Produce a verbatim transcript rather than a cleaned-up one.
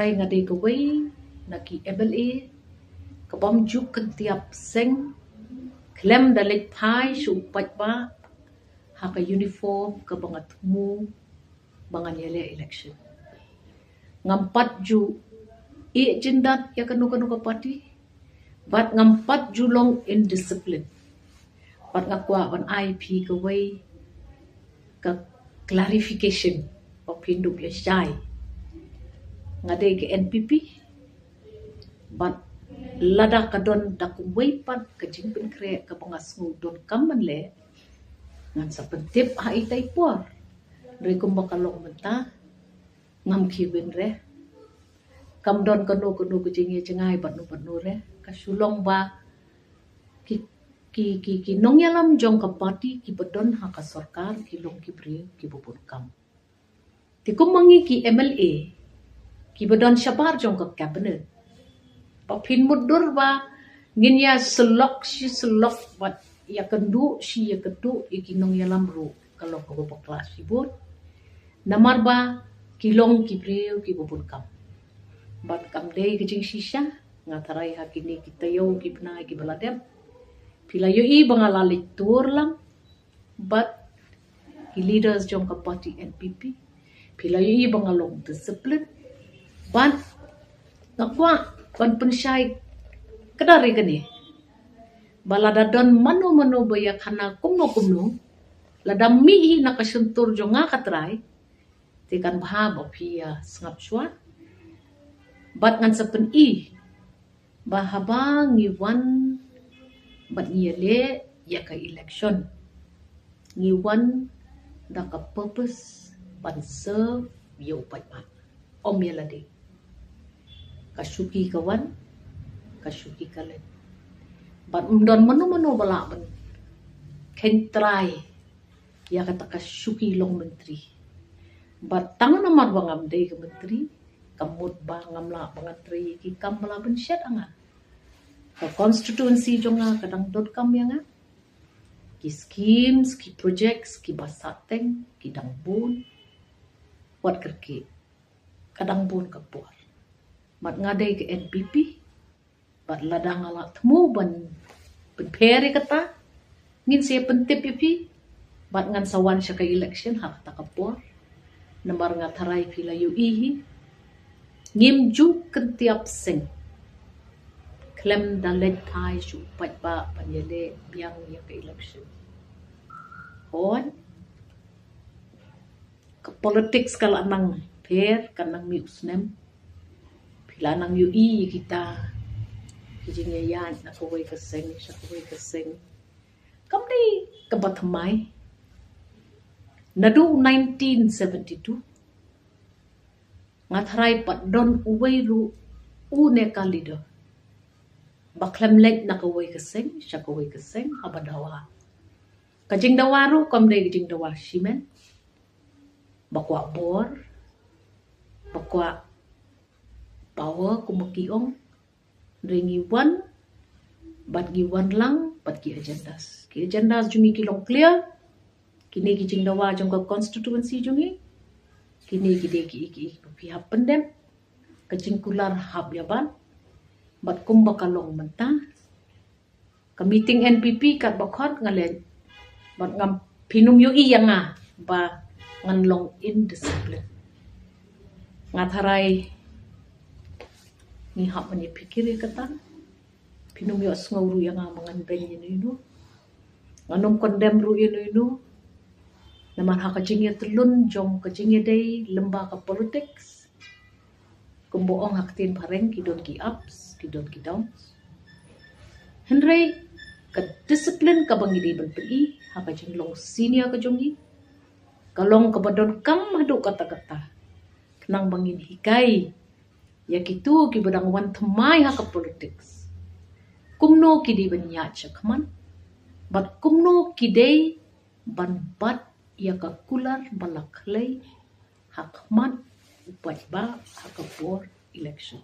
Nga dei kawei na ki M L A ka bym ju kyntiap seng khlem da leit phai sha u paidbah ha ka uniform kaba nga thmu ba ngan ïaleh election. Ngam pat ju ïeh jyndat ïa kano kano ka party bad ngam pat ju long indiscipline. Bad nga kwah ban ai phi kawei ka clarification ba phin dup ïa shai. Nga dei ka N P P bad lada ka don da kumwei pat ka jingpynkhreh kaba nga sngew donkam ban leh, ngan sa pyntip ha itai i por. Hynrei kumba ka long mynta ngam khie bynreh. Kam don kano kano ka jingïajngai bad no bad no re. Ka shu long ba ki ki ki ki nongïalam jong ka party kiba don ha ka sorkar ki long ki briew kiba bun kam. Te kum ma ngi ki M L A kiba don shabar jong ka cabinet, ba phin mutdur ba ngin ïa syllok shi syllok bad ïa kynduh shi ïa kynduh ïa ki nongïalam ruh ka long kaba bakla shibun. Namar ba ki long ki briew kiba bun kam. Bad kam dei ka jingshisha, nga tharai ha kine ki taïew ki bnai kiba la dep phi la ïohi ba nga la leit tur lang bad ki leaders jong ka party N P P. Phi la ïohi ba nga long discipline bad nga kwah ban pynshai kdar ïa kane ba lada don mano mano ba ïa khana kumno kumno, lada mih hi na ka shyntur jong nga ka trai, te kan bha ba phi ïa sngap shuwa. Bad ngan sa pyni ba haba ngi wan bad ngi ïaleh ïa ka election, ngi wan da ka purpose ban serve ïa u paidbah, ym ïa lade. Ka shuki ka wan, ka shuki ka leit. Bad ym don mano mano ba lah ban kheiñ trai ïa kata ka shuki long myntri. Bad tang namar ba ngam dei ka myntri, ka mut ba ngam lah ba ngan trei ïa ki kam ba la bynshet ha nga. Ka constituency jong nga ka dang donkam ïa nga. Ki schemes, ki projects kiba sah teng ki dang bun. Wat kyrkieh, ka dang bun ka por. Bad nga dei ka N P P bad lada nga la thmu ban pynpher ïa kata, ngin sa pyntip ïa phi. Bad ngan sa wan sha ka election ha kata ka por. Namar nga tharai phi la ïohi hi, ngim ju kyntiap seng khlem da leit phai sha u paidbah ban ïaleh biang ïa ka election. Hooid, ka politics ka la nang pher, ka nang mih u snem. Phi la nang ïohi ïa kita ki jingïaid na kawei ka seng sha kawei ka seng. Kam dei kaba thymmai. Naduh nineteen seventy-two nga tharai pat don uwei ruh une ka leader ba khlem leit na kawei ka seng sha kawei ka seng haba dawa. Ka jingdawa ruh kam dei ka jingdawa shimet, ba kwah bor, ba kwah power kum ba ki ong. Hynrei ngi wan bad ngi wan lang bad ki agendas. Ki agendas jong ngi ki long clear. Kine ki jingdawa jong ka constituency jong ngi, kine ki dei ki, ki, ki phi hap pyndep. Ka jingkular hap ïa ban. Bad kumba ka long mynta, ka meeting N P P katba khot nga leit bad ngam, phin ym ïohi ïa nga ba ngan long indiscipline. Nga tharai ngi hap ban ïa phikir ïa kata. Phin ym ïohsngew ruh ïa nga ba ngan beiñ ïa uno uno. Ngan ym condemn ruh ïa uno uno. Namar ha ka jingïatyllun jong ka jingïadei lyngba ka politics, kumba ong ha ka ktien phareng, ki don ki ups, ki don ki downs. Hynrei ka discipline kaba ngi dei ban pyni ha ka jinglong senior ka jong ngi ka long kaba donkam haduh katta katta, khnang ba ngin hikai ïa kito kiba dang wan thymmai ha ka politics kumno ki dei ban ïaid shakhmat bad kumno ki dei ban bat ïa ka kular ba la khlei ha khmat u paidbah ha ka por election.